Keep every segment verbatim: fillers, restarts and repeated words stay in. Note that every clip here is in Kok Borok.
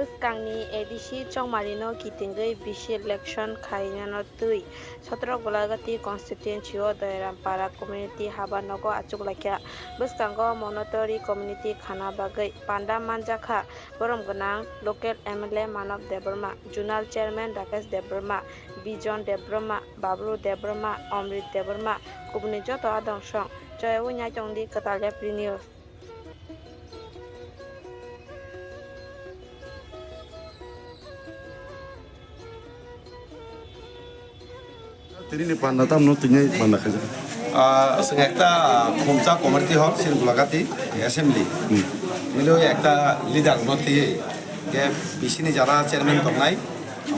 Bwskangni A D C Chongmarino kitingwi bisi election khainano twi sotro Golagati constituency-o Doyarampara community haba nogo achuklaikha. Bwskango Monotari community khana bagwi panda manjakha borom gwnang local M L A Manav Debbarma, zonal chairman Rakesh Debbarma, Bijon Debbarma, Babru Debbarma, Omrit Debbarma, kubuni joto adong song. Choyawi naitongdi Kwtal April News. Tini ni panda tamno tini panda khaja. Ah, chwng ekta khumsa committee hor, chini Golagati assembly. Hmm. Milo ekta leader no twi, ke B C ni jara chairman tongnai,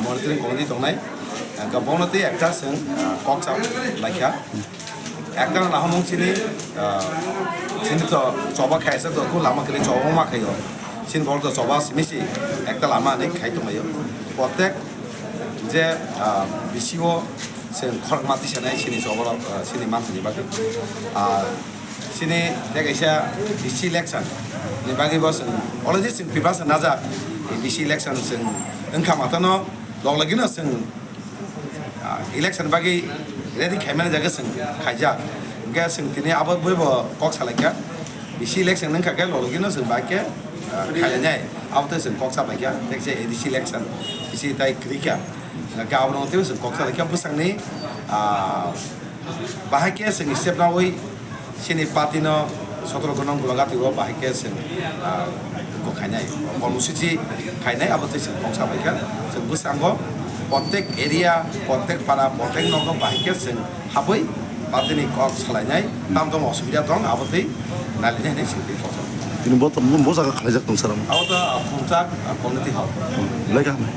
monitoring committee tongnai, ka bono twi ekta chwng, ah, kok sa laikha. Ekta na hamung chini, ah, chini to choba khaisa to ku lama kiri choba ma khayo. Chini bol to choba simi si ekta lama ni khai tonglayo. Protek je, ah, B C o chwng khorokma tisanai chini choba rok, ah, chini manthani bagwi. Ah, chini tei kaisa B C election ni bagwi bo chwng already chwng preparation najak. B C election chwng wngkha matano log logino chwng ah, election bagwi ready khaimani jaga chwng khaijak. Hwnkhe chwng tini abo bwrwi bo kok salaikha. B C election wngkha khe lologino chwng bai khe, ah, khailainai. Abo tei chwng kok salaikha. Tei khe A D C election B C tai kwrwikha. Hwnkhe abono tei chwng kok salaikha bwsakni, ah, bahai khe chwng step naui chini party no sotoro gonong Golagati o bahai khe chwng, ah, kok khainai, kormosuchi khainai, abo tei chwng kok sa bai kha. Chwng bwskango protek area, protek para, protek nogo bahai khe chwng habwi party ni kok salainai, tam tamo osubida tong, abo tei nailainai hinwi chwng tei kok sa. Tini bo, bo jaga khlaijak tong sara. Abo to, ah, khumchak, ah, community hall. Belai kaham.